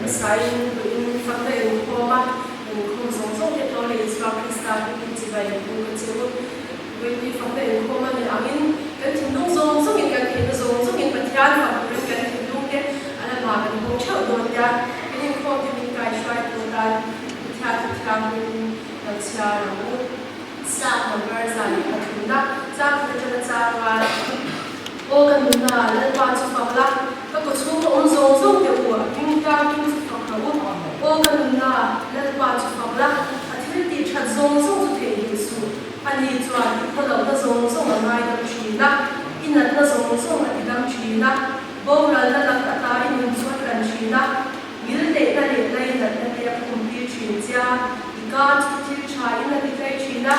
hmasain vawiin fakna inkhawm a, kan inkhawm zawng zawng te tawh leh Isua Krista hmingin chibai an buk a che u. Vawiin fakna inkhawm a nih angin kan thinlung zawng zawngin kan theihna zawng zawngin Pathian fak turin kan thinlung te a lamah kan hawng theuh dawn nia. Kan inkhawm te min kaihruai tur tan Pathian thu thianghlim lo chhiar ang u. Psalm number 103 na chang khat atanga chang a, Aw ka nunna, Lalpa chu fak la, ka kawchhung awm zawng zawng te u, a hming tlangin chu fak rawh u. Aw ka nunna, Lalpa chu fak la, a thil tih that zawng zawng chu theihnghilh suh. Ani chuan i khawlohna zawng zawng a ngaidam thin a, i natna zawng zawng a tidam thin a, boralna lak ata i nun chu a tlan thin a. Ngilneihna leh lainatna te a khumtir thin chia, i ka chu thil tha in a ti tlai thin a,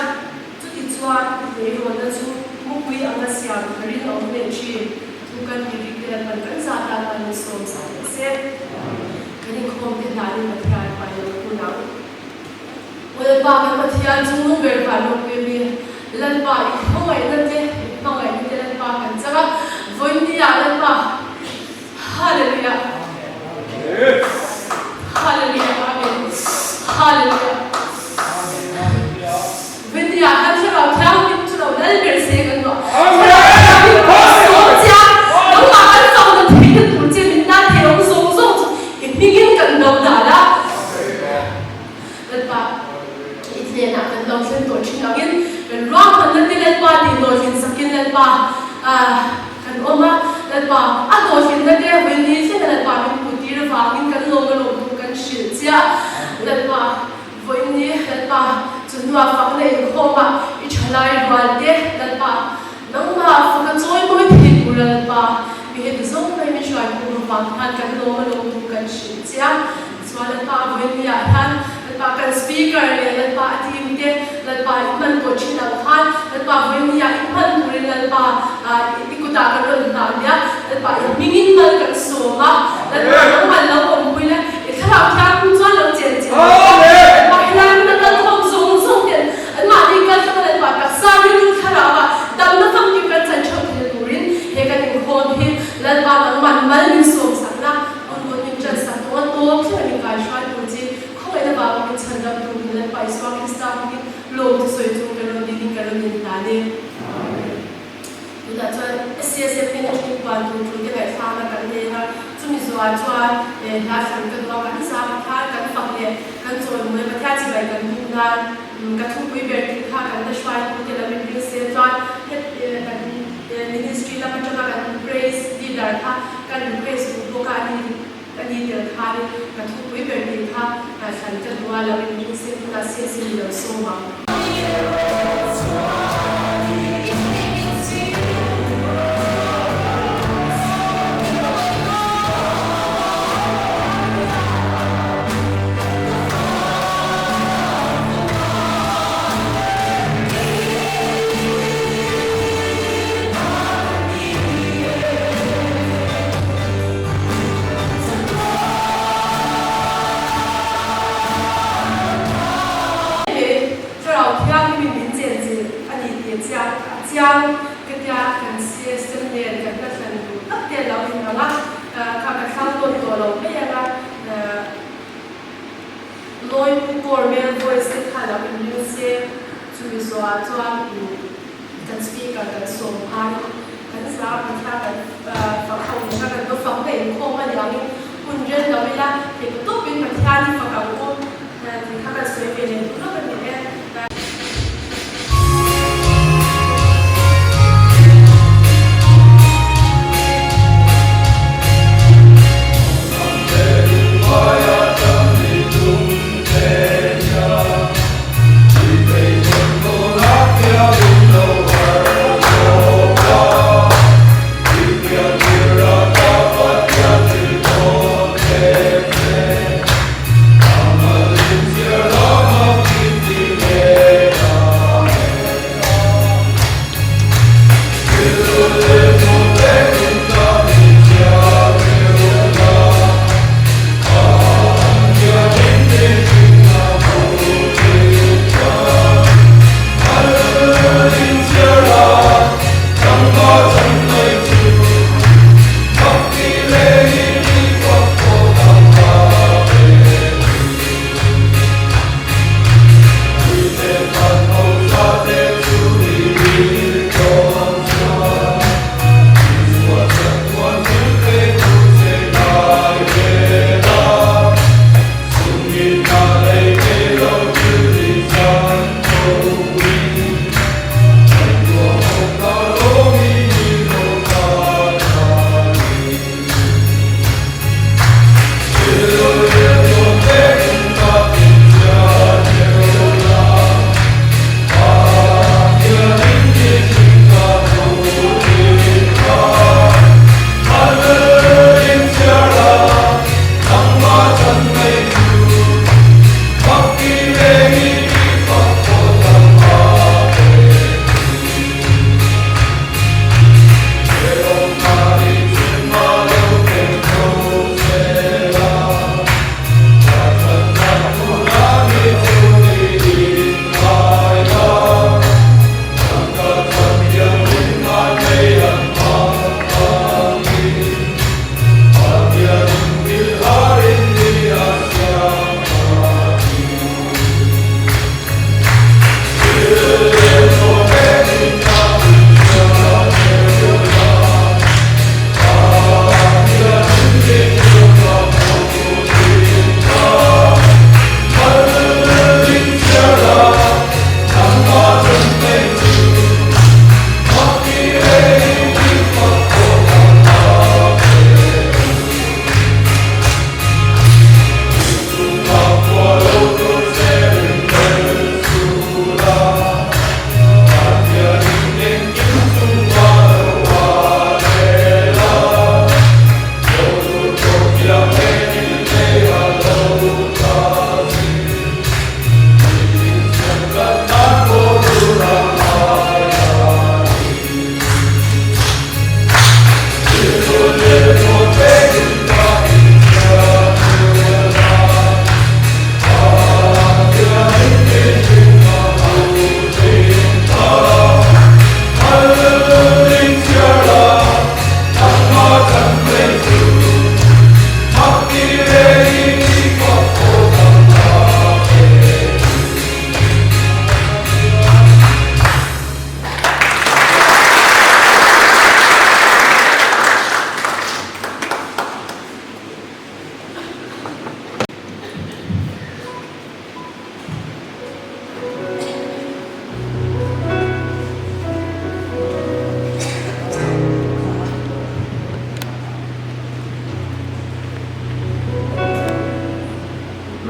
chuti chuan i hleirawnna chu mupui anga siam tharin a awm leh thin. Thu kan mi rik te lalpan kan zah tan an in sawm zah leh se. Kan inkhawm te hlanin Pathian hmai lo hun ang. Aw Lalpa kan Pathian chu nung ber van ropui mi Lalpa i khawngaihna te i hmangaihna te Lalpa kan chang a, vawinia Lalpa Hallelujah Hallelujah Amen Hallelujah Venia kan thlarau thianghlim chu lo lal ber se kan ruah thlarau thianghlim kan sawm che a nangmah kan fakna theihna tur che min tan thei awm zawng zawng chu i hmingin kan lo dal a Lalpa i hnenah kan lo thlen tawh thin angin kan ruahmanna te Lalpa tih hlawhtlin sakin Lalpa kan awm a, Lalpa a hlawhtlinna te vawiin thleng a Lalpa min hmuh tir avangin kan lawm a lawm thu kan hrilh chiah. Lalpa vawiin ni Lalpa chu hnua fakna inkhawm a i thalai rual te Lalpa nangmah faka chawi mawi thei tur a Lalpa mi heti zawng mai min hruai khum avang khan kan lawm a lawm thu kan hrilh chiah. Chuan Lalpa a vawinia hian Lalpa kan speaker leh Lalpa a team te Lalpa i hman tawh thin ang khan Lalpa vawinia i hman turin Lalpa i kutah kan rawn hna nia Lalpa i hmingin mal kan sawm a Lalpa nangman lo awmpui la i thlarau thianghlim chuan lo chen chen rawh Lalpa helai hmuna kalkhawm zawng zawng ten anmahni kaltlanga Lalpa taksa rilru thlarau ah damna famkim kan chan theuh thei turin he kan inkhawm hi Lalpa nangman mal min sawm sakna Hun hun min ṭan sak tawh a, tawp thleng min kai hruai tur chi, khawngaihna vangin min chhan ram tur min Lalpa Isua Krista hmingin lawm chu sawi chung ka rawn dinin ka rawn inhlan e. Amen. Tunah chuan SCSF hming atangin puan tur thu te ngaihthlakna kan nei a, chumi zuah chuan hla thlan ka duh a, kan zam khan kan fak leh kan chawimawi Pathian chibai kan buk nan ka thupui ber tih kha kan la hruaitu te lam in ring se chuan het kan Ministry lam atanga kan praise leader kha kan request duh bawk a, ani ani tel khanin ka thupui ber tih kha thlan ka duh a, lo in ring se hunah CSC ni lo sawm ang. He Thlarau Thianghlimin min chenchilh a ni tih chiang a chiang ka tia kan CSM nen kan hla thlan duh tak te a lo inang a, kha ka thlang tawn tawh lo mai ang a. Lawi Pu Cormel voice te kha lo inring se chumi zawhah chuan kan speaker kan sawm phai kan zah Pathian kan fak ho ni kha kan va fak na inkhawm a niangin hun rel lo ila hei ka tawpin Pathian hi fak ang u tih kha kan sawi ve leh duh lawk a ni e.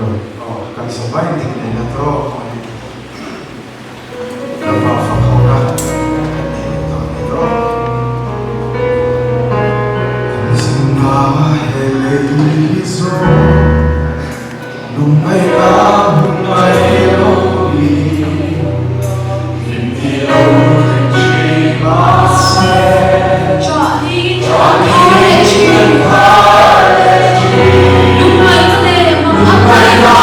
Lo aw kan zavai ding leh la tawh khawngaih Lalpa fak ho na kan nei leh tawh a ni tawh. Kan zinna he lei hi zawng lungngaih na hmun mai lo ni hlim ni lo thleng thin mahse Chahni kan phar leh thin Lungngaihna leh manganna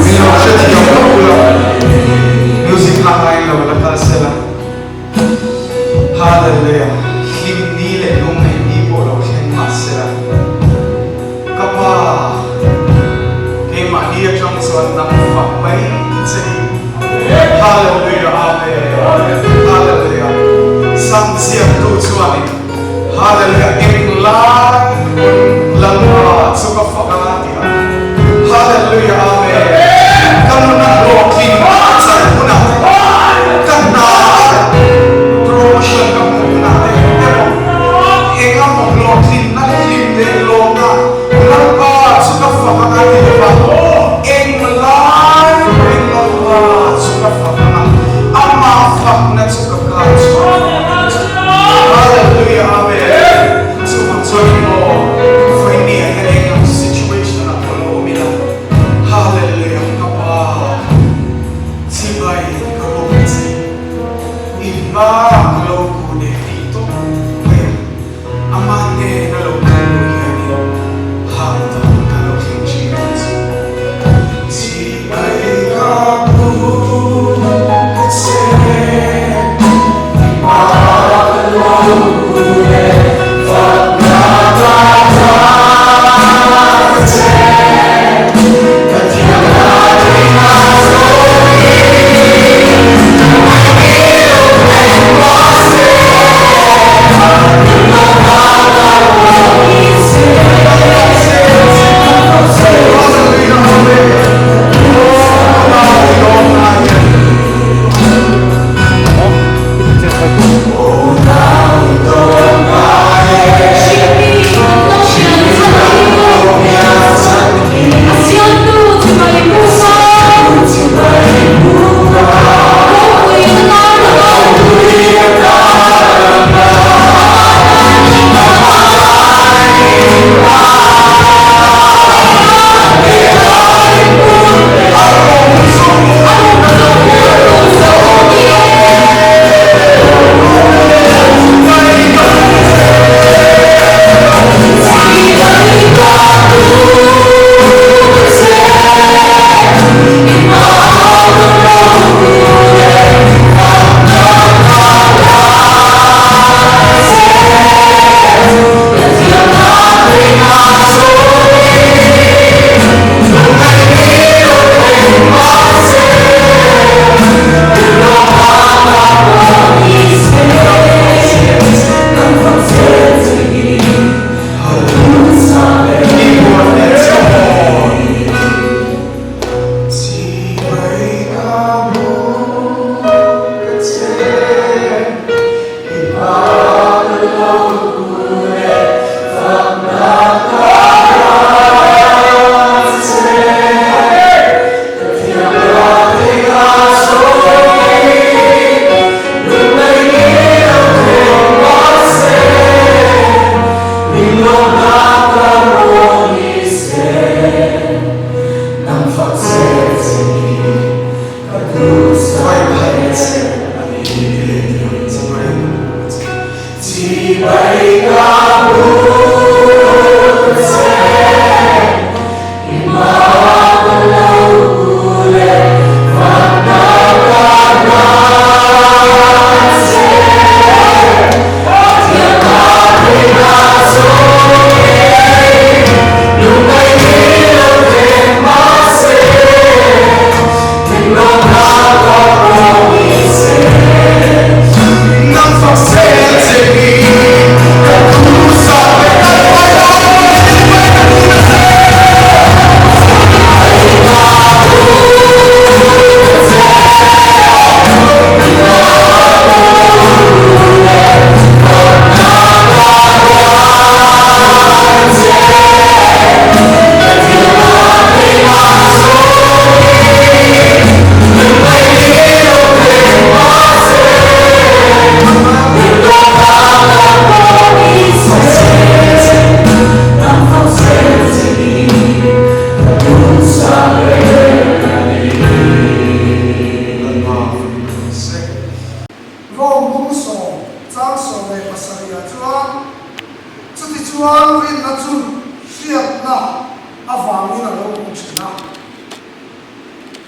Mino hrethiam lo ula music a ngai lo la kal sela. Hallelujah hlim ni leh lungngaih ni pawh lo thleng mah sela ka pa keimahni atang chuan nang fak mai che hi Hallelujah Amen Hallelujah Sam ziaktu chuanin Hallelujah englai pawn Lalpa chu ka fak anga ti a Hallelujah Amen Ka nuna hlawhtling char hunah ka hna promotion ka hmuh hunah te emaw engemaw hlawhtlinna hlim leh lawmna Lalpa chu ka fak anga ti lova englai pawhin Lalpa chu ka fak anga amah fakna chu ka kal chhuak Hallelujah Amen Chuvang chuan emaw vawinia hian eng ang situation ah pawh lo awm ila Hallelujah ka pa chibai ka bawk a che i hma ka lo kun e tih tawp mai a amah nen a lo kal luh hianin hahdam ka lo thleng thin ang chu chibai ka bawk a che i hma ka lo kun e fakna ka ta che ka thiamna theihna zawngin ka hmai lo thleng mahse. Rom bung sawm chang 17 ah chuan chutichuan rinna chu hriatna avangin a lo awm thin a,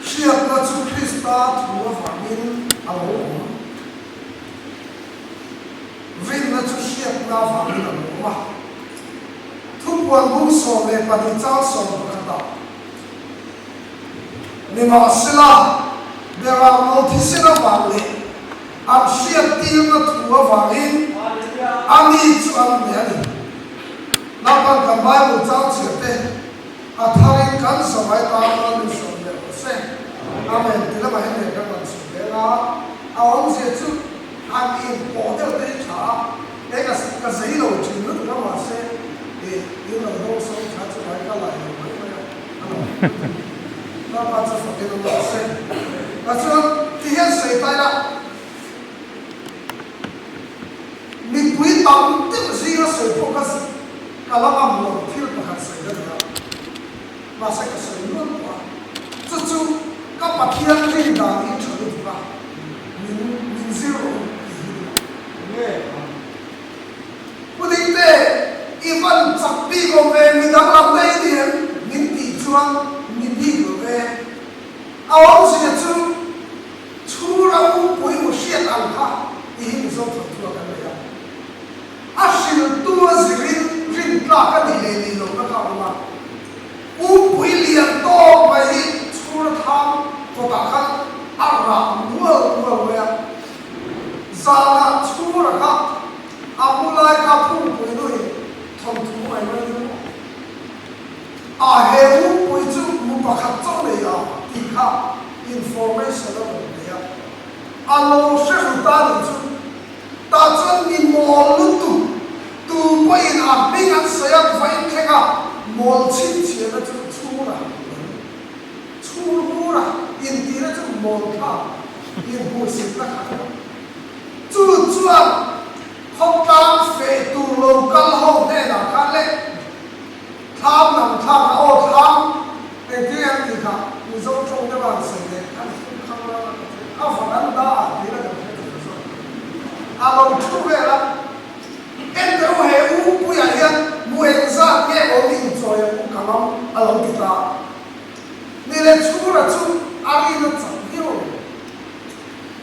hriatna chu Krista thu avangin a lo awm. Rinna chu hriatna avangin a lo awm a. Thupuan bung 12 chang 11 ah Nimahsela, Beram lo thisen avang leh an hriattirna thu avangin a mi chu an hne a ni. Naupang kan Bible chang chhiar te a tharin kan zavai tan a min sawm leh rawh se. Amen. Ti lamah hian lehkha kan chhun reng a, a awmzia chu han inpawh deuh te hi tha a, he ka ka zei lo thin lutuk a mahse ih in lo dawng sawm tha chu vai ka lai lo mai mai a. Lapa chu fakin awm rawh se. Tah chuan ti hian sawi ta ila, mipui tam deuh zinga sawi pawh ka ka la ngam lo thil pakhat sawi ka duh a, mahse ka sawi nual tawh a, chu chu ka Pathian rin dan hi tha lutuk a, min min zir rawh u tih hi duh a. Pu Dingte, i van chak bik awm ve, mi danglam daih ni em? Min tih chuan mi bik lo ve. A awmzia chu chhura umpui u hriat ang kha ti hi Mizo thawnthu a kan nei a. A hriltu a zirin rintlak a nih leh nih lohna kha a awm a. Umpui lian tawk mai hi chhura thlam kawtah khan a rah nual nual mai a. Zanah chhura kha a mu lai kha phungpui nuin thawnthu mai mai deuh a. A he phungpui chu mu pakhat chauh nei a tih kha information a rawn nei a. A lo hre ru ta nih chu. Tah chuan mi mawl lutuk tu pawhin a hming an sawi a vain thleng a mawl chhinchhiahna chu chhura an chhur bur a intihna chu mawl thlak inhmuhsitna kha a ni. Chu chuan khawtlang feh tur lo kal ho hnenah khan leh thlam lam thlak a aw thlam engtin an tih kha Mizo tawng deuh a han sawi leh an hlim khang rang a ka hria a varanda ah tiin a kan hre thei ta zawk a lo thu vel a en teh u he u puiah hian mu engzat nge awm inchawi ang u ka ngam a lo ti ta ni le chhura chu a rin a chak viau lo.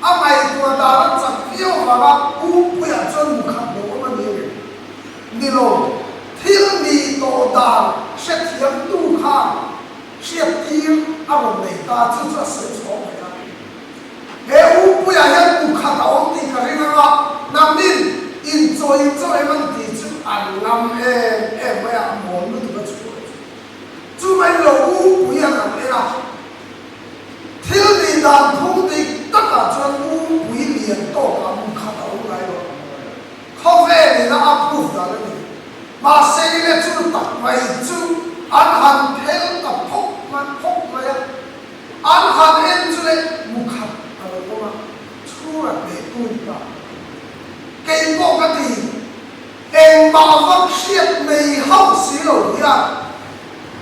A ngaihtuah dan a chak viau avanga Pupuia chuan mu khat lo awm a ni reng. Ni lo, thil nih tawh dan hrethiamtu khan hriattir a rawn nei ta, chu chu a sawi chhawng mai a. He Pupuia hian mu khat a awm tih ka ring anga, nangnin inchawi inchawi em an tih chu an ngam em em mai a, a mawl lutuk a chhuah chu. Chu mai ni lo, Pupuia kan en a. Thil nih dan phung dik takah chuan Umpui lian tawkah hmun khat a awm ngai lo. Khawvel in a approve dan a ni. Mahse ile chu tak mai chu an han phel ta phawk mai phawk mai a. An han en chu le mu khat a lo awm a, chhura hneh tu ni ta. Kei pawh ka ti, engmah vak hriat nei hauh si lo hian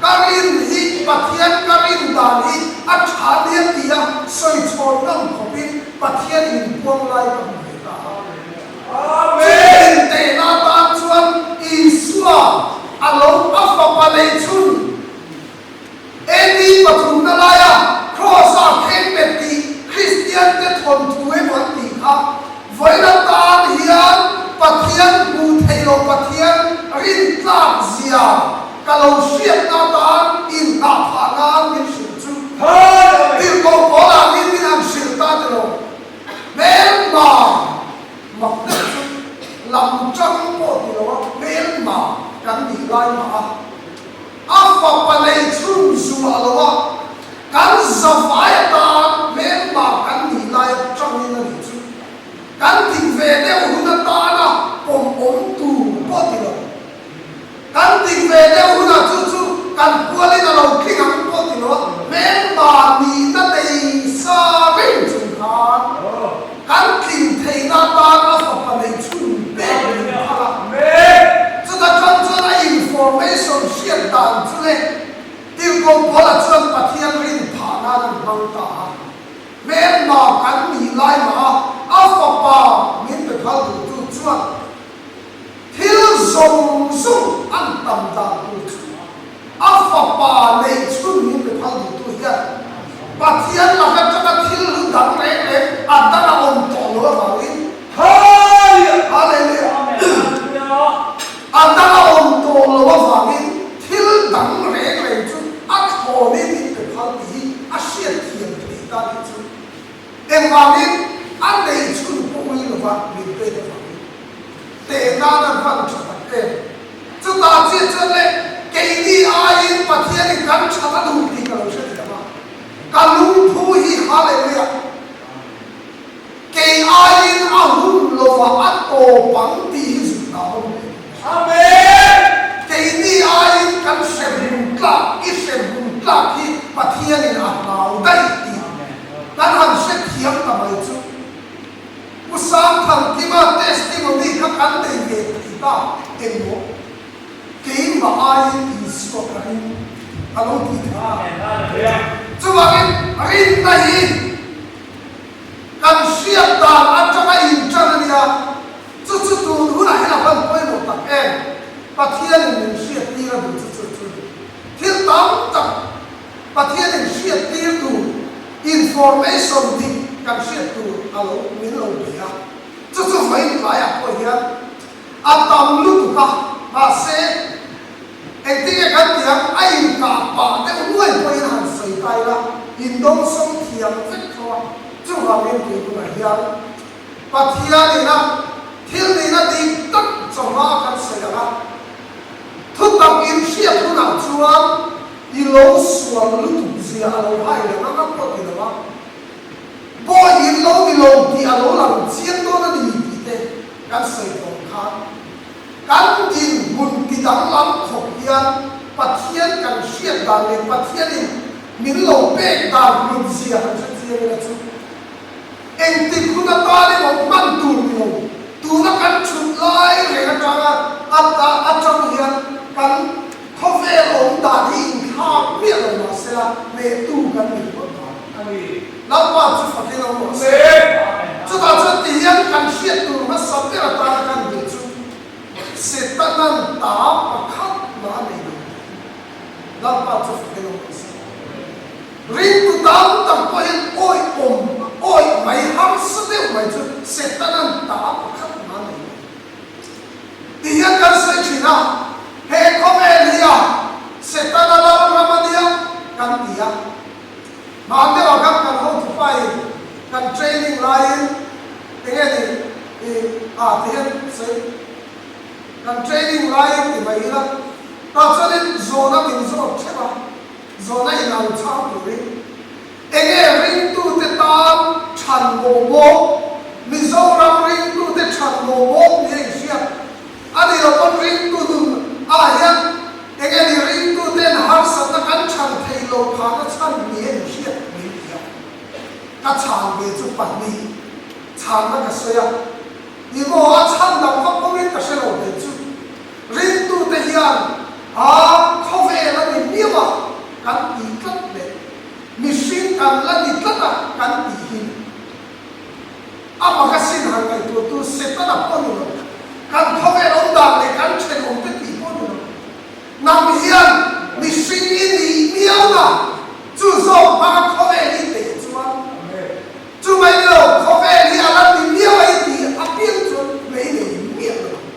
Ka rin hi Pathian ka rin dan hi a tha nia tia sawi chhawn ngam khawpin Pathian in puang lai ka hmu ve ta a. Chu in teh nan Pathian hmuh theih loh Pathian rintlak zia ka lo hriatna atan inghah phah nan min hrilh chu. Tirhkoh Paula min min han hrilh ta ti lo. Hmelma mak deuh chu lam tang pawh ti lo a, hmelma kan nih lai mah a. A fapa nei chhun zuah lo a, kan zavai atan hmelma kan nih lai atangin a nih chu. Kan dik ve deuh hun atana pawm awm tur pawh ti lo. Kan dik ve deuh hunah chu chu kan pualin a lo tling ang pawh ti lo a, hmelma nihna nei sa reng chung khan kan tling theihna atan a fapa nei chhun pek min phal a. Chuta tang chuan a information hriat dan chu le Tirhkoh Paula chuan Pathian rin phah nan an hmang ta a. Hmelma kan nih lai mah a, a fapa min pe phal duhtu chuan thil zawng zawng an tam dan tur chu a fapa neih chhun min pe phal duhtu hian Pathian laka tanga thil hlu dang reng reng a dang a awm tawh lo avangin Hallelujah! A dang a awm tawh lo avangin thil dang reng reng chu a thlawnin min pe phal tih hi a hriat thiam theih ta tih chu engvangin a nei chhun pawh ui lova min pek avangin teh nan a hman tha tak em. Chutah chiah chuan le keini aiin Pathianin kan that a duh tih ka lo hre thiam a, ka lungphu hi Hallelujah! Kei aiin a hun lova a tawp ang tih hi zuk dah awm ve tih a hria. Keini aiin kan hremhmun tlak, i hremhmun tlak hi Pathianin a hlau daih tih kan han hrethiam ta mai chu. Pu Sangthankima testimony kha kan nei ve thei ta engmaw? Keimah aiin Isua ka ring a lo ti thei ta. Chuvangin rinna hi kan hriat dan atanga intan a nia, chu chu tun hunah hian a hman pawimawh tak em? Pathianin min hriattir a duh chu chu chu thil tam tak Pathianin hriattir tur information dik kan hriat tur a lo min lo pe a, chu chu vawiin tlaiah pawh hian A tam lutuk a, mahse engtinge kan tih ang, a inkah pah deuh nuai pawhin han sawi ta ila, indawngsawng thiam vek tho a, chuvangin tui hunah hian Pathianin a thil nihna dik tak chawhma kan sawi ang a, thutak inhriat hunah chuan i lo sual lutuk zia a lo hai leh ang ang pawh ti lo a, bawi in lo ni lo tih a lo lang chiang dawn a ni tih te Kan sawi tawh khan kan dinhmun ti danglam khawp hian Pathian kan hriat dan leh Pathianin min lo pek dan hlut zia kan hre chiang ila chu engtik hun atan emaw hman tur ni lo, tuna kan thut lai reng atanga atang hian kan khawvel awm dan hi inthlak miah lo mahsela hnehtu kan ni phawt dan a ni. Lalpa chu fakin awm rawh se. Chutah chuan ti hian kan hriat tur hmasa ber atana kan duh chu Setanan ta pakhat mah a nei lo tih hi. Lalpa chu fakin awm rawh se. Ringtu tam tak pawhin awih awm awih mai harsa deuh mai chu Setanan ta pakhat mah a nei lo. Ti hian kan sawi thin a, he khawvel hi a Setana lalram a nia kan ti a. Hmaan deuhah khan kan hotupain kan training laiin enge ni i a ti hian sawi kan training laiin ti mai ila tah chuanin zawhna min zawt theuh a, zawhna inang chhang turin enge ringtute tan than mawh mawh Mizoram ringtute than mawh mawh ni a inhriat A ni lo pawn ringtu nun ah hian eng nge ni ringtu ten harsatna kan chhan thei lo phahna chhan ni a inhriat mai ti a, ka chhan ve chu pahnih chhanna ka sawi a, ni maw a chhan dang vak pawhin ka hre lo ve chu ringtu te hian a khawvel a ni miau a kan tih tlat leh mihring kan la ni tlat a kan tih hi A magazine han ngaihtuahtu Setana pawh ni lo, kan khawvel awm dan leh kan thenawmte tih pawh ni lo. Nang hian mihring i nih miauna chu zawk hmanga khawvel i teh chuan chu mai ni lo, khawvel hi a la ni miau a i tih apiang chuan mei nei miah lo ang.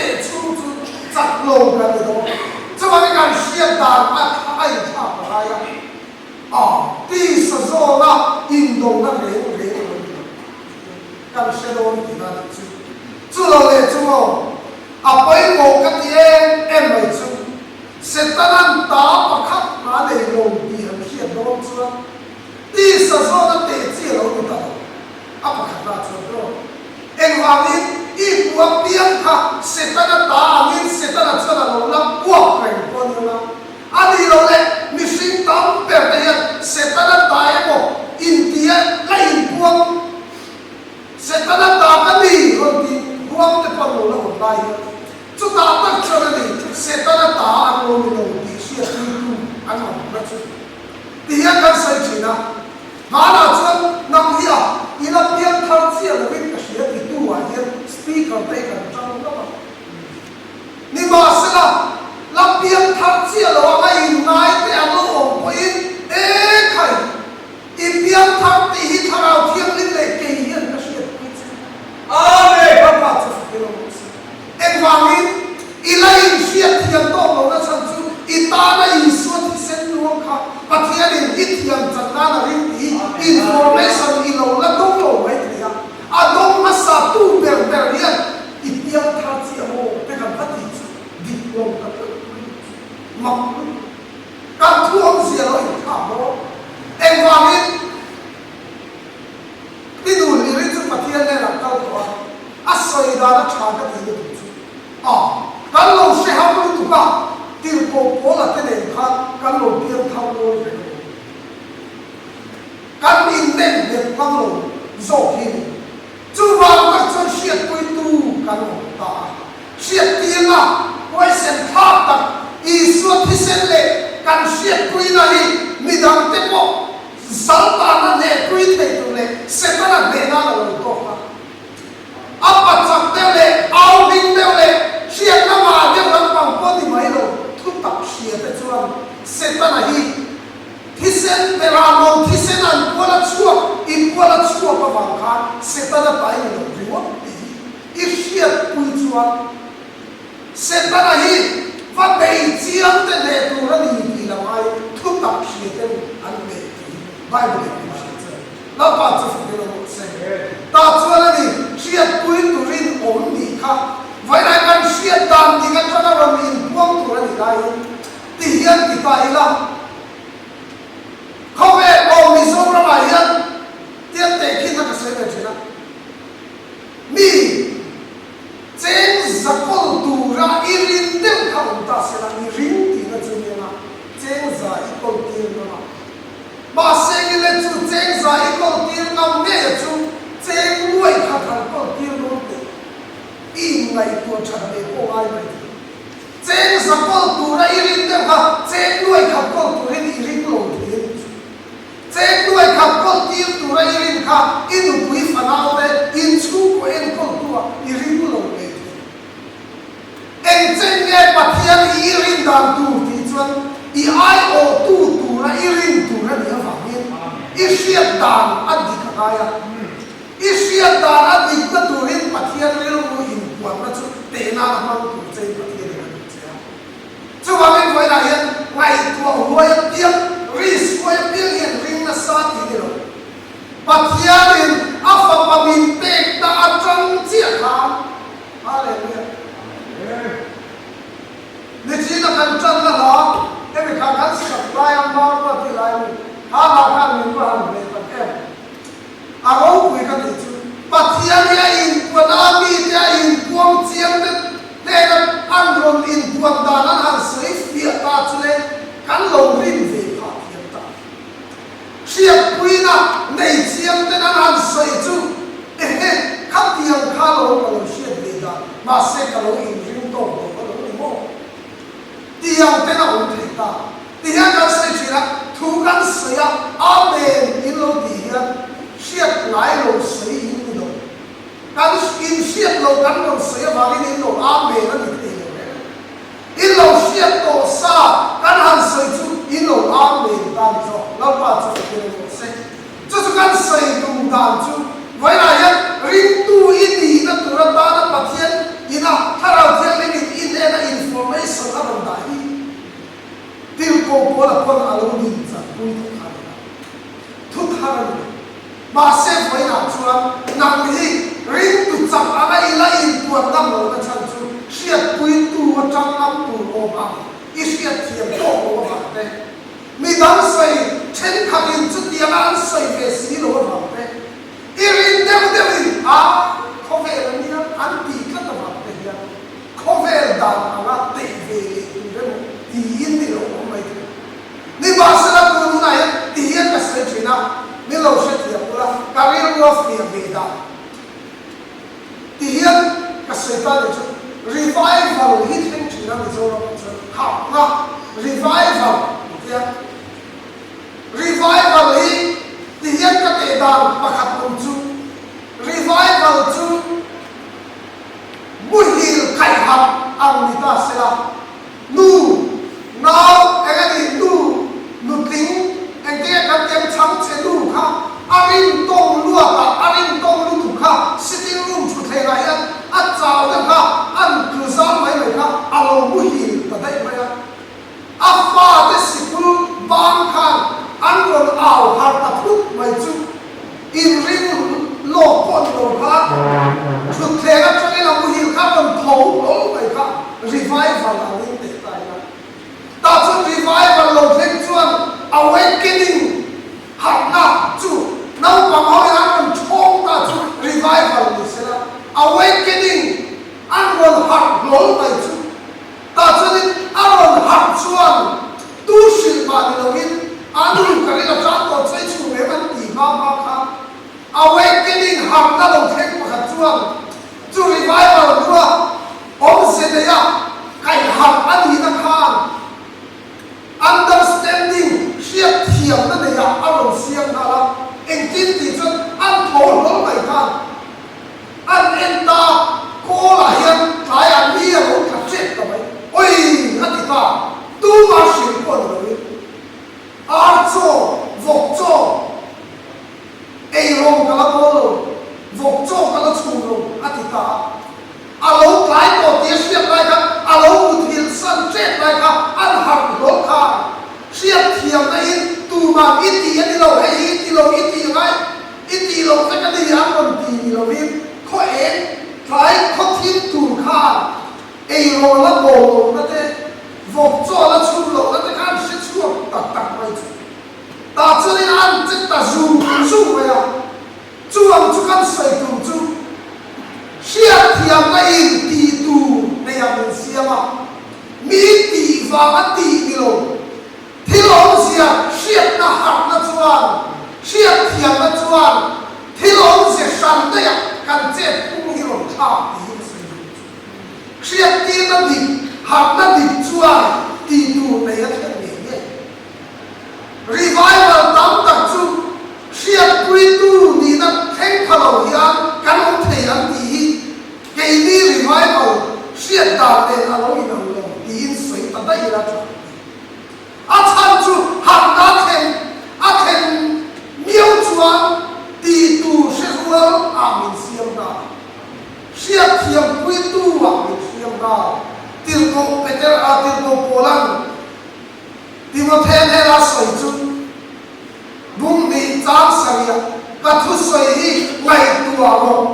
teh chhung chu chak lo kan ni dawn. Chuvangin kan hriat dan a a inthlak a ngai a. A tisa zawna indona reng reng a lo ni lo tih hi kan hre dawn tihna a nih chu. Chu lo leh chu maw a pawimawh ka ti em em mai chu Setana'n ta pakhat hna nei lo tih an hriat dawn chuan tisa zawna teh chi a lo ni ta lo. A pakhatna chuan rawh. Engvangin i hmu apiang kha Setana ta angin Setana chuan a lo la puak reng pawh a ni ang a. A nih loh leh mihring tam ber te hian Setana ta emaw intia la inpuang Setana ta ka ni rawn tih huam te pawh an lo la awm lai hian chutah tak chuan a ni Setana ta an lo ni lo tih hriattirtu an awm na chu ti hian kan sawi thin a. Hmanah chuan nang hi a i la piang thar chiah lovin ka hria ti tu ah hian speaker te hi kan tang ngam a. Nimahsela, la piang thar chiah lo anga inngai te an lo awm pawhin, E khai, i piang thar tih hi Thlarau Thianghlim leh kei hian ka hriatpui che. Amen! Lalpa chu fak ilo bawk si. Engvangin, i la inhriat thiam tawk lohna chhan chu i tana Isua thisen luang kha Pathianin i thiam chan nan a ring tih information i lo la dawng lo mai thei a. A dawng hmasa tu ber ber hian I piang thar chiah maw te kan va tih chu dik lo ka tlat mai chu mak lutuk. Kan thu awmzia lo inthlak bawk. Engvangin i nu Liri chu Pathian hnenah kal tawh a, a sawi dan a tha ka tih lutuk chu a kan lo hre ham lutuk a, tirhkoh Paula te nen khan kan lo piang thar dawn reng a ni. Kan inneih nghet ngam lo zawk hi a ni. Chuvang tak chuan hriatpuitu kan awm ta a. Hriattirna huaisen thlak tak Isua thisen leh kan hriatpuina hi midangte pawh zaltana hnehpui thei tur leh Setana hneh nan a lo tawk a. A pachak deuh leh au hling deuh leh hriatna ngah deuh lampang pawh ni mai lo thutak hria te chuan Setana hi Thisen berah lo thisen an pual a chhuak, i pual a chhuak avang khan Setana ta i ni lo ringawt tih hi i hriatpui chuan Setana hi va bei chiang te hneh tur a ni tih lam ai thutak hria ten an hneh tih hi Bible in min hrilh che. Lalpa chu fak ilo rawh se. Tah chuan a ni hriatpui turin awm nih kha vawiin ai kan hriat dan dik atanga rawn inpuang tur a nih laiin Ti hian ti ta ila, khawvel aw Mizoramah hian tiang tehkhin a ka sawi ve thin a, mi cheng za kawl tura i rin deuh kha awm ta se la, i ring tihna chu nia, cheng za i kawl tir ngam a. Mahse ngile chu cheng za i kawl tir ngam ngei a chu cheng nuai khat han kawl tir dawn teh i inngaihtuah that leh pawh ngai mai thei. Cheng za kawl tura i rin deuh kha cheng nuai khat kawl turin i ring lo thei a nih chu. Cheng nuai khat kawl tir tura i rin kha i nupui fanau te inchhungkaw enkawl tua i ring lo leh thei. Eng chen nge Pathian i i rin dan tur tih chuan i aiawhtu tura i rin tur a nih avangin i hriat dan a dik a ngai a. I hriat dan a dikna turin Pathian rilru inpuanna chu tehna a hmang tur chein Pathianin a duh che a. Chuvangin vawiinah hian ngaihtuah huai apiang, risk huai apiang hian ring nasa tih ni lo. Pathianin a fapa min pekna atang chiah khan Hallelujah! Nichina kan tanna hla hemi kha kan sak laia Marua tih lai mi kha hla khan min va han hleh tak em. A ropui ka tih chu Pathian hi a inpuan a, mite a inpuang chiang te hnena an rawn inpuan dan an han sawi fiah ta chu le kan lo rin ve phah thiam ta. Hriatpuina nei chiang ten an han sawi chu ehe khatiang kha lo ka lo hriat ve dan mahse ka lo inring tawk lo ka lo ni maw? Tiang ten a awm thei ta. Ti hian kan sawi thin a, thu kan sawi a, Amen in lo tih hian hriat ngai lo sawi in ni lo. Kan in hriat lo kan rawn sawi avangin in lo Amen a ni thei lo reng. In lo hriat tawh sa kan han sawi chu in lo Amen ta ni zawk. Lalpa chu fakin awm rawh se. Chu chu kan sawi tum dan chu vawiinah hian ringtu i nihna tur atana Pathian ina Thlarau Thianghlim. avang i hriatthiam tawk lo avang te, midang sawi thenkhatin chutianga an sawi ve si lo avang te, i rin deuh deuhin a khawvel a nia an tih tlat avang te hian khawvel dan anga teh ve leh tur emaw tiin ni lo awm mai thei. Nimahsela tun hunah hian ti hian ka sawi thin a, min lo hrethiam ula, ka rilru a fiah ve dan. Ti hian ka sawi ta leh chu revival hi thleng thin a Mizoram ah chuan harhna revival ti hian revival hi ti hian ka teh dan pakhat awm chu revival chu muhil kaihharh ang ni ta sela nu nau eng a ni nu nutling engtinge kan tiang chhang che nu kha a rintawng luat ah a rintawng lutuk kha sitting room thutthleng ah hian a chau deuh kha an tlu zam mai mai kha a lo muhil ta daih mai a a fate sikul bang khan an rawn au harh ta phut mai chu inring lawk pawh ni lo khan thutthleng atangin a muhil kha a rawn tho hlawl mai kha revival angin teh ta ila. Tah chuan revival lo thleng chuan awakening harhna chu naupang ho in an rawn thawng ta chu revival ni sela awakening an rawn harh hlawl mai chu tah chuanin a rawn harh chuan tu hrilh mah ni loin an lu ka ring a tan tawh chei chhung em an ti hma hma kha awakening harhna lo thleng pakhat chuan Chu revival hnuah awmze neia kaihharh a nihna khan understanding, hriatthiamna neiah a rawn siam nghal a, engtin tih chuan an tho hlawl mai khan an en ta, kawlah hian tlaiah mi a lo tla ṭep ta mai, Oi! a ti ta, tumah hrilh pawh ni loin ar chaw, vawk chaw, Eirawng ka la bawl lo, vawk chaw ka la chhum lo, a ti ta a. A lo tlai tawh tih a hriat lai khan a lo muthilh san ṭek lai kha an harh hlawl kha. Hriat thiamna in tuman i tih a ni lo, hei hi i ti lo, i tih ngai, i tih loh vek a ni an rawn ti ni lovin khaw eng tlai khaw thim tur khan eirawng la bawl lohna te, vawk chaw la chhum lohna te khan hre chhuak tak tak mai chu. Tah chuanin an che ta zung zung mai a, chu ang chu kan sawi tur chu hriatthiamna in tih tur nei ang min siam a, mi tih vang a tih ni lo, thil awmzia hriatna harhna chuan, hriatthiamna chuan thil awmzia hran daih ah kan chet phung hi rawn thlak tiin a sawi tur chu. Hriattirna dik, harhna dik chuan tih tur nei a thlen ngei ngei. Revival tam tak chu hriatpuitu nihna thleng pha lo hian kan awm thei ang tih hi keini revival hriat dan nen a lo inang lo tiin sawi ta daih ila tha ka ti. A chhan chu harhna thlen a thlen miau chuan tih tur hre rual ah min siam nghal a, hriatthiampuitu ah min siam nghal. Tirhkoh Peter a tirhkoh Paula'n Timothea hnena sawi chu, Bung hnih chang sarih ka thusawi hi ngaihtuah rawh.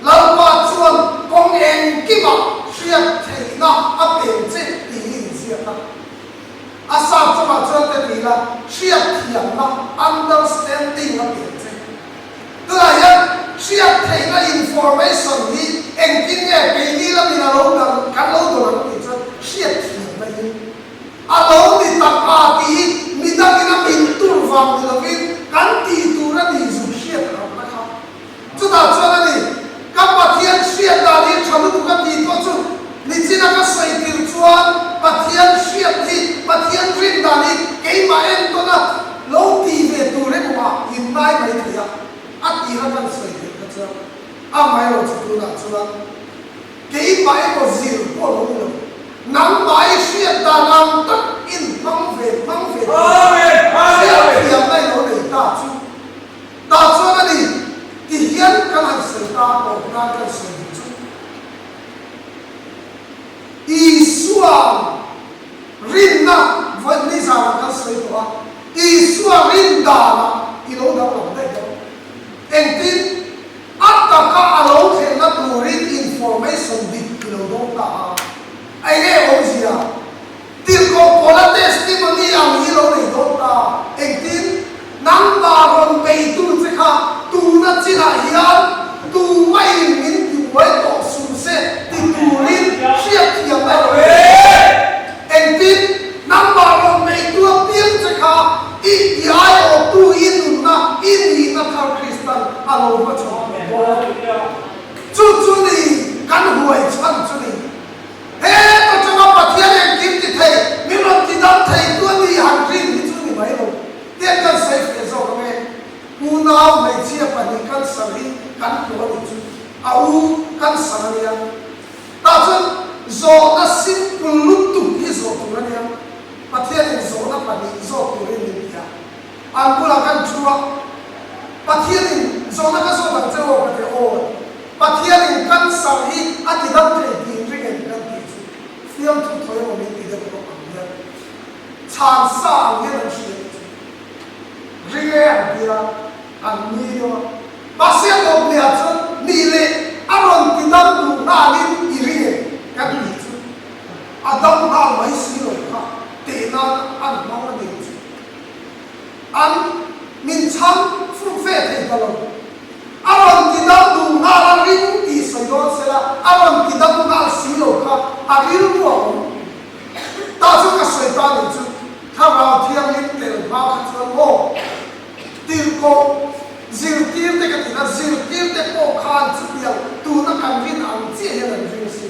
Lalpa chuan kawng engkimah hriat theihna a peng che tih hi inziak a. A sap chungah chuan ka ti la, hriat thiamna, understanding, a peng che. Tunah hian hriat theihna information hi engtin nge keini lamin a lo dan, kan lo dawn ang tih chuan hriat thiamna hi A lo ni tak a tih hi midangin a min tur vang ni lovin kan tih tur a nih zuk hriat harhna kha. Chutah chuan a ni, ka Pathian hriat dan hi tha lutuk a tih pawh chu nichina ka sawi tir chuan Pathian hriat hi, Pathian rin dan hi keimah entawna lo tih ve tur emaw ah innai mai thei a, a tira kan sawi theih kha chuan amaherawhchu tunah chuan Keimah emaw zir pawh lo ni lo, nangmah i hriat dan ang tak in hmang ve hmang ve tur hriat thiamna i lo nei ta chu. Tah chuan a ni, ti hian kan han sawi ta tawp nan kan sawi duh chu. Isua rinna vawi nizanah kan sawi tawh a, Isua rin danah i lo danglam daih dawn. Engtin? A taka a lo thlenna turin information dik i lo dawng ta a, eng nge awmzia? Chu chu ni kan huai chhan chu ni. He atanga Pathian engkim ti thei, min rawn ti dam thei tu a ni han rin hi chu ni mai lo. Tiang kan sawi feh zawk ang e. Unau hmeichhia pahnih cancer hi kan hmu a nih chu a u cancer a nia. Tah chuan zawhna simple lutuk hi zawh tur a nia. Pathianin zawhna pahnih zawk turin min ti a. An bulah kan thu a, Pathianin zawhna ka zawt ang che aw ka ti a, aw Pathianin cancer hi a ti dam thei tiin ring em kan tih chu fiamthu thawi emaw min ti deuh bawk ang hian chhan sa ang hian an hria tih chu ring e an ti a, an nui deuh a. Mahse a tawp leh ah chuan nih leh a rawn ti dam duh nghalin i ring em kan tih chu a dam nghal mai si lo kha teh nan an hmang a ni chu. An min chhang fum fe thei ta lo. A rawn ti dam duh nghal a ring tih sawi dawn se la, a rawn ti dam nghal si lo kha a rilru a awm. Tah chu ka sawi ta nih chu, Thlarau Thianghlim tel hma kha chuan maw tirhkoh zirtirte ka tih na, zirtirte pawh khan chutiang tuna kan rin ang chiah hian an ring si.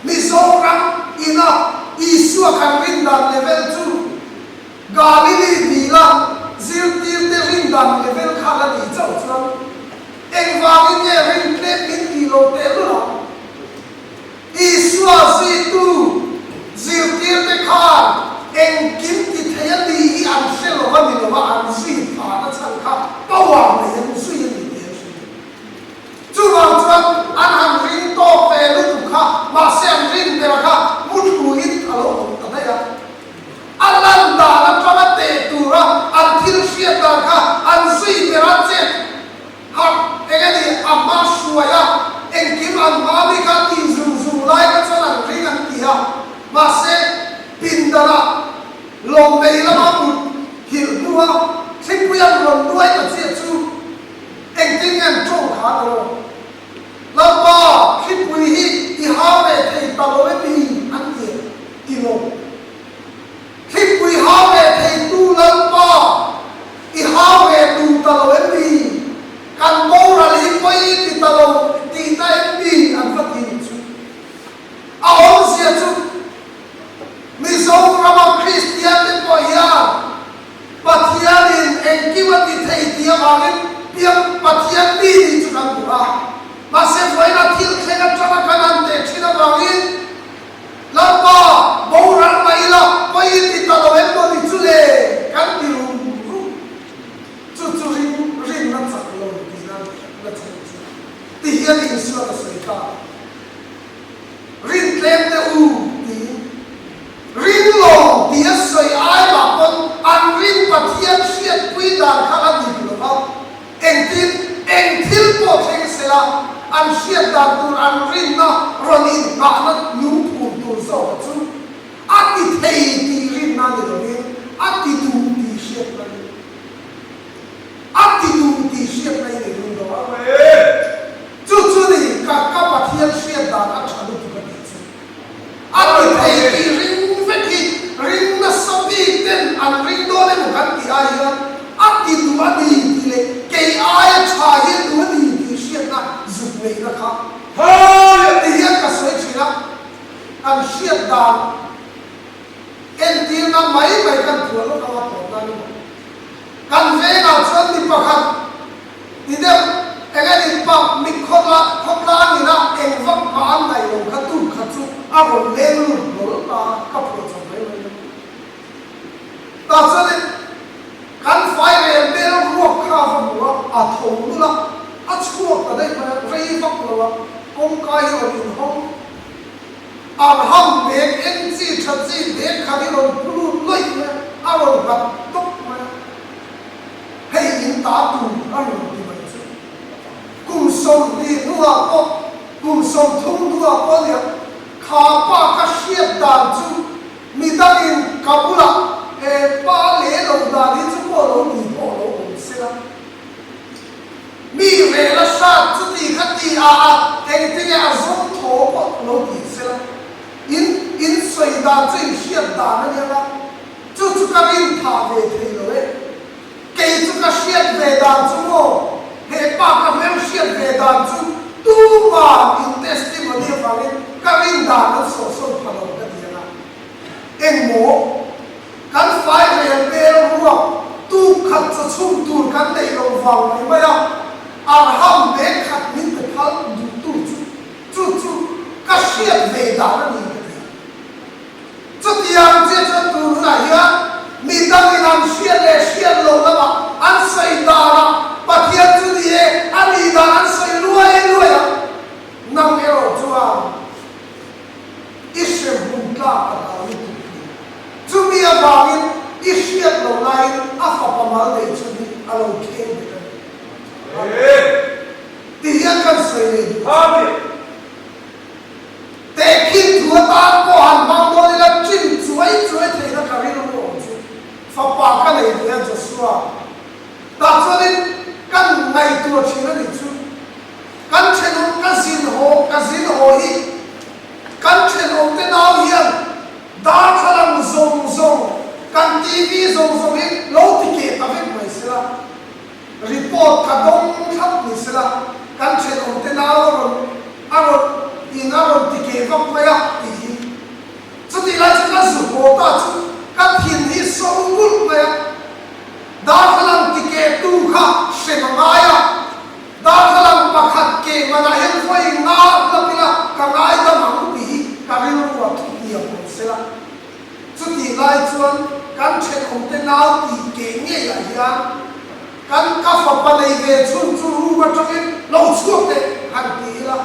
Mizoram ina Isua kan rin dan level chu Galili dila zirtirte rin dan level kha la nih chauh chuan engvangin nge rin tlem min tih lo teh lul ang? Isua zuitu zirtirte khan engkim ti thei a ni hi an hre lo a ni lo a, an zui phahna chhan kha power nei an zui a ni tih an hre lo. Chuvang chuan an han ring tawk ve lutuk kha, mahse an rin ber kha muthluin a lo awm ta daih a. A lan dan atanga teh tura an thil hriat dan kha an zui ber a chet harh eng a ni, a hma hruai a, engkim an hma mi kha tih zung zung lai kha chuan an ring an ti a, mahse pindanah lawm nei lama mut hilh hnua thlipui an rawn nuai ta chiah chu Engtin nge an tawng kha a lo? Lalpa, thlipui hi i hau ve thei ta lo em i? an ti a, ti lo. Thlipui hau ve theitu Lalpa, i hau ve duh ta lo em i? Kan boral hi pawi i ti ta lo tihna em mi? an va ti nih chu. A awmzia chu Mizorama Kristiante pawh hian Pathianin engkim a ti thei tih avangin piang Pathian mi nih chu kan duh a. Mahse vawiina thil thleng atanga kan han teh thin avangin Lalpa boral mah ila pawi i ti ta lo em maw ni chu le kan ti rum rum. Chu chu ring rinna chak lo tihna na chhan chu ti hian Isuan a sawi ta. Rin tlem te u tiin ring lo ti a sawi ai mah pawn an rin Pathian hriatpui dan kha a dik lo va, engtin eng thil pawh thleng sela an hriat dan tur an rinna rawn inghahna lungphum tur zawka chu a ti thei tih rinna ni lovin a ti duh tih hriatna ni. A ti duh tih hriatna i nei lung lo a. Chu chu ni ka ka Pathian hriat dan a tha lutuk a tih chu. A ti thei tih ring vek hi ring nasa bik ten an ring dawn emaw kan tih ai hian a ti duh a ni tih leh kei aia tha hi a duh a ni tih hriatna zuk neihna kha ti hian ka sawi thin a, kan hriat dan entirna mai mai kan phuah lawk anga tawp nan emaw. Kan vengah chuan mi pakhat ti deuh eng a nih pah mi khawla khawtlang ina eng vak hma an ngaih lo kha tu kha chu a rawn leng lut hlawl ta a, ka phuah chho mai mai a. Tah chuanin kan fai rel bel ruak kha a va hmu a, a tho nul a, a chhuak ta daih mai a, rei vak lo a, kawngka hi rawn inhawng. Arham bag eng chi tha chi bag khat hi rawn pu lut lawih mai a, a rawn nghat tawp mai a, hei in ta tur a rawn ti mai chu. Kum 20 hnuah pawh, kum 30 hnuah pawh nia, kha pa ka hriat dan chu midangin ka bulah he pa leh lo dan hi chu pawh lo ni pawh lo awm se la. Mi rel a hrat chuti kha ti a a engtinge a zawng thaw pawh lo ti sela in in sawi dan chu in hriat dan a nia nga chu chu ka rin phah ve thei lo e kei chu ka hriat ve dan chu maw he pa ka hmel hriat ve dan chu. vang mai mai a, arham bag khat min pe phal duhtu chu chu chu ka hriat ve dan a ni ka ti a. Chutiang chiah chuan tun hunah hian mi dangin an hriat leh hriat loh lamah an sawi danah Pathian chu ni e a nih dan an sawi luai luai a, nang erawh chuan i hre hmun tlak ka hlau lutuk hi. Chumi avangin i hriat loh laiin a fapa mal neih chu hi a lo kheng bet a ni. Amen. Ti hian kan sawi leh duh chu. Tehkhin thu atan pawh han hmang dawn ila chin chuai chuai theihna ka rilru awm chu fapa ka nei ve a Joshua. Tah chuanin kan ngaihtuah thin a nih chu. Kan thenawm ka zin haw ka zin haw hi kan thenawm te nau hian darthlalang zawng zawng kan TV zawng zawng hi lo ti keh ta vek mai sela. Report ka dawng thlap ni sela kan thenawm te nau a rawn a rawn in a rawn ti keh vak mai a tih hi. Chutih lai chu ka zu haw ta chu ka thin hi so bulh mai a. Darthlalang ti keh tu kha hrem a ngai a. Darthlalang pakhat keh manah hian vawi nga hlap ila ka ngaidam ang tih hi ka rilru a thu tiang awm sela. Chutih lai chuan kan thenawmte nau tih keh ngeiah hian kan ka fapa nei ve chhun chu room atangin lo chhuak teh han ti ila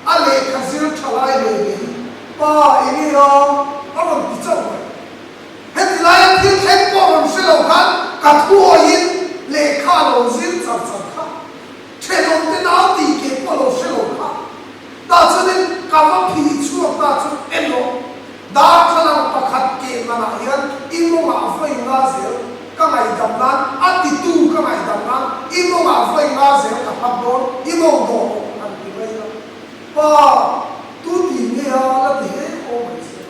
a lehkha zir tha lai ve ve hi pa eng nge a a rawn ti chauh mai. Heti laia thil thleng pawh rawn hre lo khan ka thuawiin lehkha a lo zir char char kha. Thenawmte nau tih keh pawh a lo hre lo kha. Tah chuanin ka va phih chhuak ta chu en rawh, darthlalang pakhat keh manah hian i mawngah vawi nga zel ka ngaihdam nan, a titu ka ngaihdam nan i mawngah vawi nga zel ka hlap dawn, i mawng dawh rawh han ti mai a. Pa, tu ti nge a la ti hle haw mai se.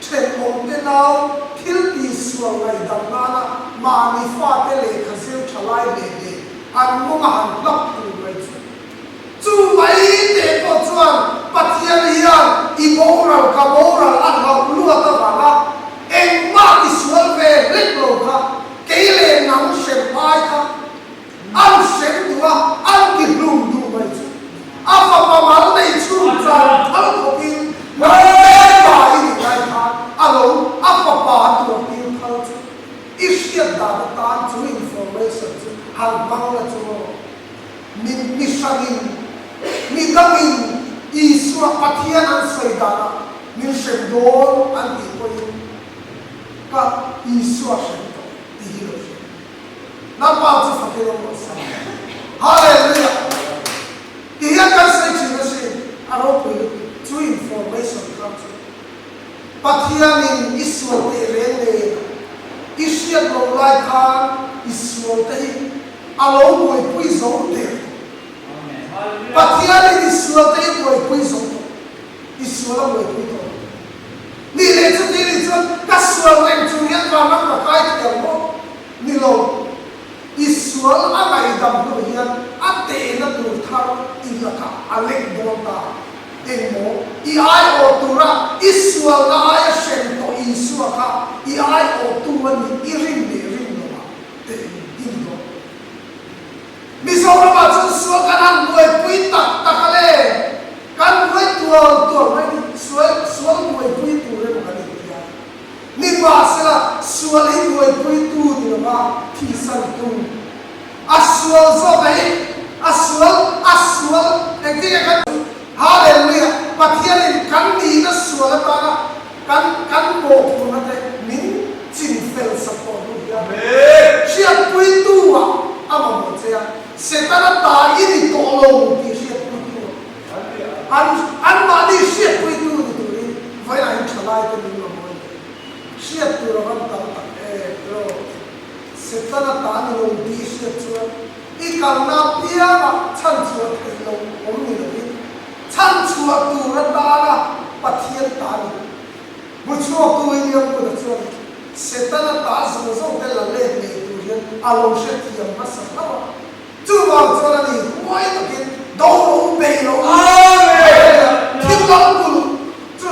Thenawmte nau thil tihsual ngaihdam nana mahni fate lehkha zir tha lai hle hle an mawnga han hlap tur mai chu. Chu mai teh pawh chuan Pathian hian i boral ka boral a hlauh luat avanga engmah tisual ve hlek lo kha kei leh nang hrem ai kha an hrem duh a, an ti hlum duh mai chu. A fapa mal nei chhung chan phal khawpin Lalpa i nih lai khan a lo a fapa tuartir phal chu i hriat dan atan chu information chu han hmang la chu maw? Mi mi hrangin, mi dangin Isua Pathian an sawi danah min hrem dawn an tih pawhin ka Isua hrem tawh tih hi lo hria. Lalpa chu fakin awm rawh se. Hallelujah! Ti hian kan sawi thin asin, a ropui lutuk chu information kha chu. Pathianin i sual teh reng nen i hriat loh lai khan i sual te hi a lo buaipui zo der tawh. Pathianin i sual te hi buaipui zo tawh, i sual a buaipui tawh lo. Nih leh chuti nih chuan ka sual reng chung hian vanram ka kai thiam maw? Ni lo. I sual a ngaihdam hnu hian a tehna tur thar i lakah a lek dawn ta. Engmaw? I aiawh tura i sualna aia hrem tawh Isua kha i aiawhtu a nih i rin leh rin lovah teh in i ni dawn. Mizoramah chuan sual kan han buaipui tak tak a le, kan buai tual tual mai ni, sual sual buaipui tur emaw kan inti a. Nimahsela, sual hi buaipuitu ni lova thihsantu a sual zawk a hi, a sual, a sual, engtin nge kan Hallelujah! Pathianin kan nihna sual atana kan kan mawhphurhna te min chinfel sak tawh hnu hian hriatpuitu ah a mamawh che a, Setana ta i ni tawh lo tih hriatpuitu ah an anmahni hriatpuitu ni turin vawilah hi thalaite min mamawh a ni. Hriat tur a van tam tak em emaw Setana ta ni lo tih i hriat chuan i kalna apiangah chhanchhuah theih loh awm ni lovin chhanchhuah tur atana Pathian ta ni. Hmuchhuaktu William Wood-a chuan Setana ta zawng zawng te la let ngei tur hian a lo hrethiam hmasa hlauh a. Chuvang chuan a ni huai takin do lo bei lo a, thil lam bul chu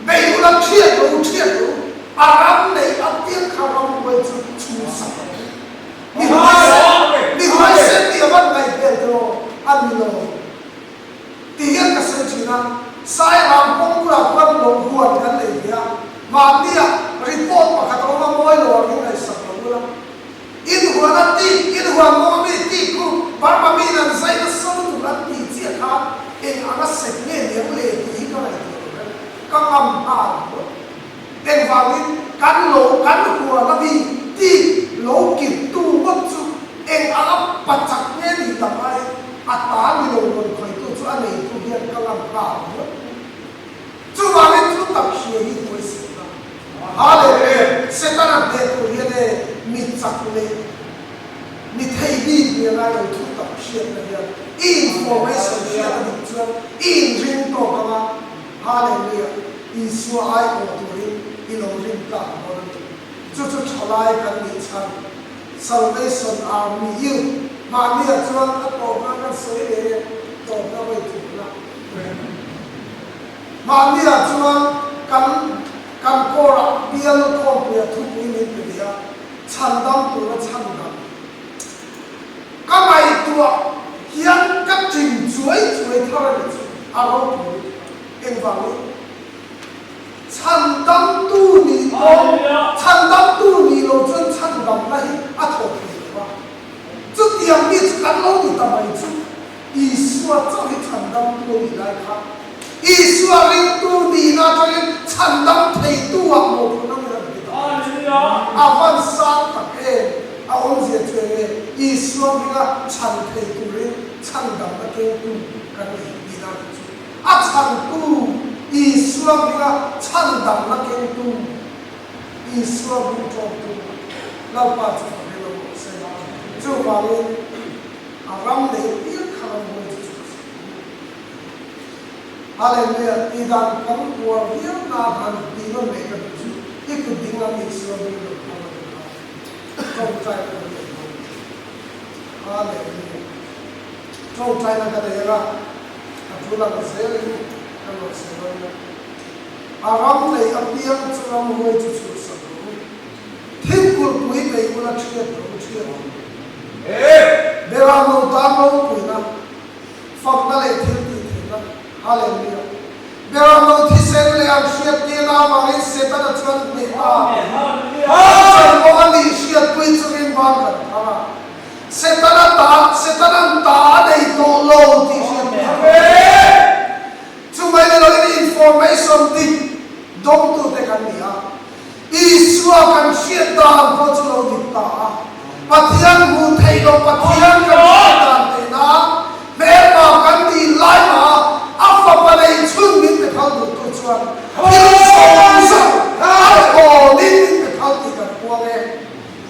bei ula thiat lo thiat lo, a ram neih apiang kha ramhuai chu chhung sak ang. Mi huaisen, mi. thin a, Sairang kawng bulah khuan lo huan kan nei ve a, mahnia report pakhat a awm a, mawi lo ang in ngaihsak lo ula. In huan a tik, in huan kawng a mi tik khu Burma mi in an zai nasa lutuk an tih chiah kha eng anga sek nge niang le tih hi ka ngaihtuah lo reng, ka ngam nghal ringawt. Engvangin kan lo kan huan a mi tik lo kit tu ngawt chu eng anga pachak nge ni tak aiin a ta ni lo rawn khawitu chu a neitu hian ka ngam nghal ringawt. Chuvangin thu tak hria hi huaisawhna Hallelujah! Setana hneh tur hian e mi chak leh mi thei bik ni a ngai lo thu tak hriatna hian i information hriat a dik chuan i inring tawk anga Hallelujah! Isua ai awh turin i lo rin tlak dawn a ni. Chu chu thalai kan nih chhan Salvation Army Youth mahniah chuan a tawpna kan sawi leh e, tawpna vawi thumna. Mahniah chuan kan kan kawrah bial khawmpuia thupui min pe ve a, chhandam tura chhandam. Ka ngaihtuah hian ka ṭin chuai chuai thar a ni chu, a ropui lutuk. Engvangin? Chhandamtu nih pawh, chhandamtu nih lo chuan chhandamna hi a thawk thei lo va. Chutiang mi chu kan lo ni ta mai chu, Isua chauh hi chhandamtu a nih lai kha, Isua ringtu nihna atangin chhandam theitu ah mawhphurhna min rawn ti ta mai chu. A van sang tak em! A awmzia chu eng nge? Isua hminga chhan thei turin chhandamna kengtu kan ni tihna a nih chu. A chhantu Isua hminga chhandamna kengtu, Isua hming ṭawmtu Lalpa chu ka hmel a rawh se. Chuvangin a ram nei piang kha ram hawi chu chhuah sak ang u. Hallelujah! Tih dan kan uar viau na han tih nawn leh ka duh chu i kut ding lam Isua hming lo thar a ni kha. Ṭawngṭaina kan nei dawn. Hallelujah! Ṭawngṭaina ka nei anga a thu lang zelin ka rawn sawi dawn a. A ram nei apiang chu ram huai chu chhuahsak rawh u. Thingkulpui nei ula ṭhiat rawh u ṭhiat rawh u. Beram lo tan ropuina, fakna leh thil tih theihna. Hallelujah! Beram lo thisen leh an hriat tirna avangin Setana chuan hneh ta a. An chanvo a nih hriatpui chungin van kan thar a. Setana ta, Setana'n ta a nei tawh lo tih hriatpui chungin. Chumai ni loin information dik dawngtute kan ni a. Isua kan hriat dan pawh chu lo dik ta a. Pathian hmuh theih loh Pathian kan hriat dan theih nan hmelma kan nih lai mah a fapa nei chhun min pe phal duhtu chuan thil zawng zawng a thawnin min pe phal tih kan puang e.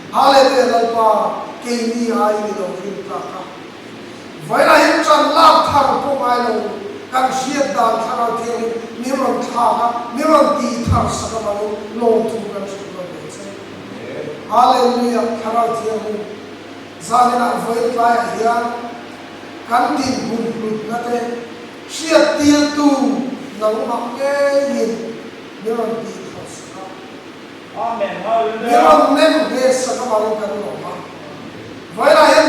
Hallelujah Lalpa keini aiin i lo rin tlak a. Vawilah hian ṭan lak thar pawh ngai lo, kan hriat dan thlarau thiangin min rawn thlak a, min rawn tih thar sak avangin lawmthu kan hrilh nawn leh che. Hallelujah! Thlarau Thianghlim, zaninah vawiin tlaiah hian kan dinhmun hlutna te hriattirtu nangmah ngeiin min rawn tih thar sak a. Mi rawn nem ve sak avangin kan lawm a. Vawilah hian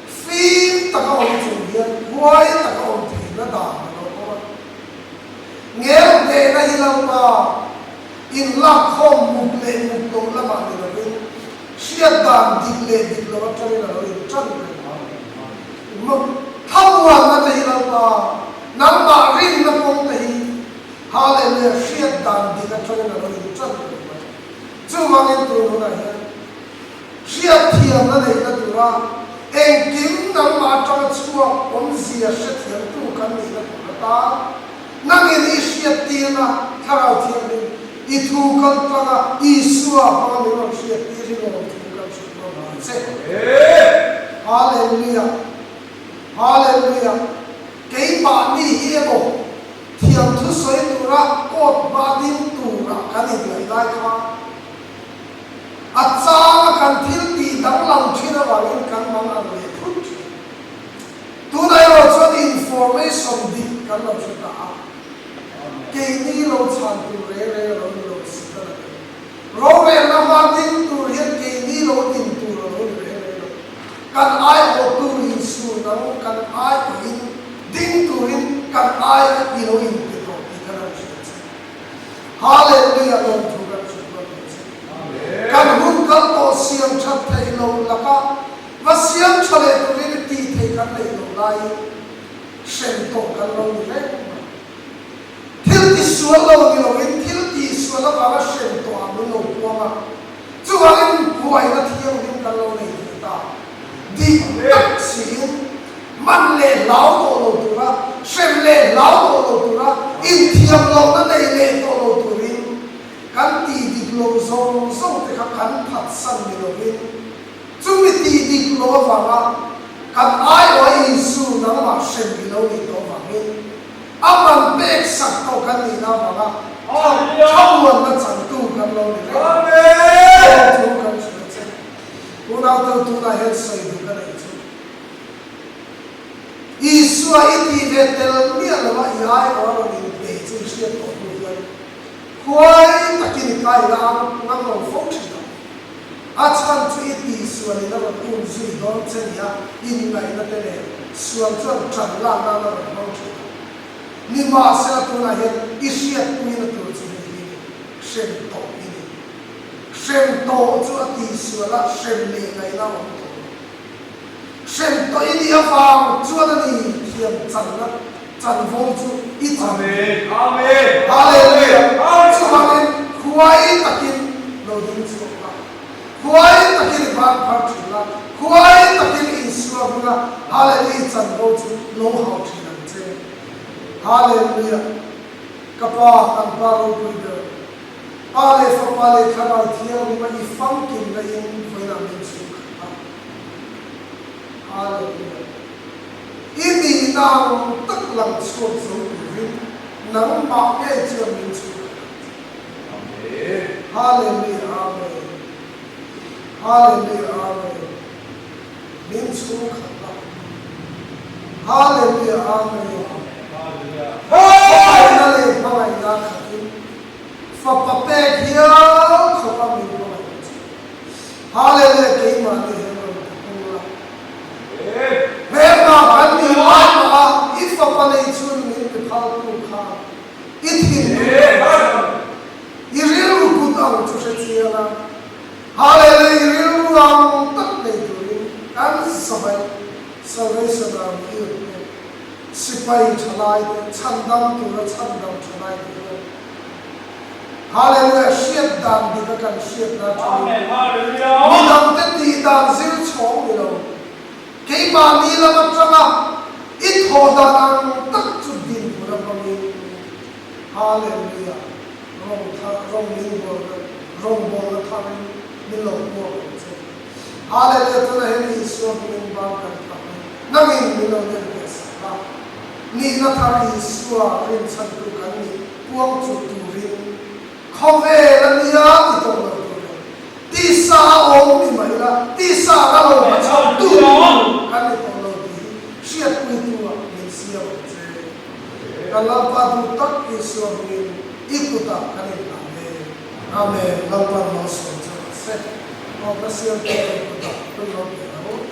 fim taka awm chung hian huai taka awm theihna dan a lo awm a. Ngel hnehna hi Lalpa inlakkhawm muk leh muk loh lamah ni lovin hriat dan dik leh dik lo atangin a lo intan reng a. Thlamuanna te hi Lalpa nangmah rinna kawng te hi Hallelujah hriat dan dik atangin a lo intan reng mai. Chuvangin tun hunah hian hriat thiamna neihna tura engkim nangmah atanga chhuak awmzia hrethiamtu kan nihna tur atan nangin i hriattirna Thlarau Thianghlim i thu kal tlanga Isua hmanga min rawn hriattir hi lawmthu kan hrilh dawn ang che. Hallelujah Hallelujah Keimahni hi emaw Thiamthu sawi tura court hma ding tura kan inlaih lai kha a changa kan thil tih danglam thin avangin kan mang ang leh phut thin. Tunah erawh chuan information dik kan lo hre ta a, keini lo chhan tur reng reng a lo ni lo si ta lo. Rorelna hma ding tur hian keini lo din tur a lo ni reng reng lo. Kan aiawhtu insur dang kan aiawhin ding turin. kan aia i lo inpe tawh tih kan rawn hria che. Hallelujah lawmthu kan hrilh dawn lo che. Kan hun kal tawh siam that theih lo lakah va siam tha leh turin i tih theih kan neih loh laiin hrem tawh kan lo ni reng mai. Thil ti sual lo ni loin thil ti sual avanga hrem tawh ah min lo puang a, chuvangin buaina thianghlim kan lo nei ve ta. Dik tak siin man leh hlau tawh lo tura, hrem leh hlau tawh lo tura, inthiam lohna nei leh tawh lo turin kan tih dik lo zawng zawng te kha kan phatsan ni loin chumi tih dik lo avanga kan aiawha Isu nangmah hrem i lo nih tawh avangin A man pek sak tawh kan nihna avanga thlamuanna changtu kan lo ni reng. Lawmthu kan hrilh a che. Unau tel tunah hian sawi duh ka neih chu. Isua i tih ve tel miah lova i aiawh a rawn inpe chu i hriat tawh hnu hian huai takin i kaina a ngam lo fo thin ang. A chhan chu i tihsualin a rawn um zui dawn che nia inngaihna te nen sual chuan ṭan lak nan a rawn hmang ṭhin a. Nimahsela tunah hian i hriatpuina tur chu hei hi ni, hrem tawh i ni. Hrem tawh chu a tihsual a hrem leh ngaihna a awm tawh lo. Hrem tawh i nih avang chuan a ni thiam channa chanvo chu i chan. Hallelujah! Chuvangin khuai takin lo ding chhuak la, khuai takin i ban phar thin la, khuai takin i insual hmang a, Hallelujah i chanvo chu lo hau thin ang che. Hallelujah! Ka Pa, kan Pa ropui ber, Pa leh Fapa leh Thlarau Thianghlim a i famkimna in vawiinah min chhung khat a. Hallelujah! I nihna ang tak lang chhuak zo turin nangmah ngei chuan min chhung khat ang che. Hallelujah Amen Hallelujah Amen Min chhung khat la Hallelujah Amen Hmangaihna leh hmangaihna khatin Fapa pek hial khawpa min hmangaih ang che. Hallelujah Keimahni hian rawn ti pung la. Hmelma kan nih lai mah a i fapa nei chun min ti phaltu kha i thinlung ang chu i rilru put ang chu hre chiang a. Hallelujah i rilru ang tak nei turin kan zavai Salvation Army Youth te sipai thalai te chhandam tura chhandam thalai te hian Hallelujah hriat dan dik a kan hriat na thin. Midang te tih dan zir chhawng ni lo. Keimahni lam atanga i thawh dan ang tak chu dinhmun a hmangin Hallelujah rawng thar rawng min bawlna rawng bawlna tharin min lo hmuak ang che. Hallelujah tunah hian Isua hmingin ban kan thak e. Nangin min lo nem ve sak a. Nihna thar Isua rinchhantu kan nih. Puang chu turin khawvel a nia ti tawh lo tur e. Tisa a awm ni mai la, tisa ka lo hma chho tu tur kan ni tawh lo tih hi hriatpuitu ah min siam ang che. Kan Lalpa duh tak Isua hmingin i kutah kan inhlan e. Amen. Lalpan malsawm che rawh se. Aw ka siamtu kan kutah hun lo pe ang.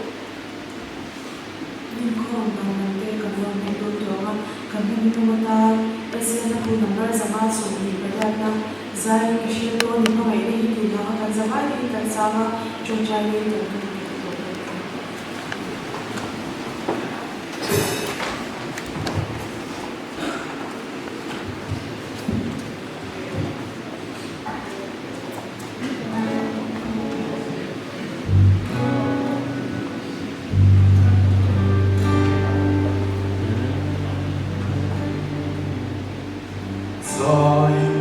Inkhawm dan lam te kan rawn hnaih dawn tawh ang a, kan hman tum atan Pathian a bu number 128 na zai ka hriat dawn i hmangaihna hi tih hlanga kan zavai te hi kan sang a, tawngtai leng kan hun hi ka tawp dawn a ni. Zai.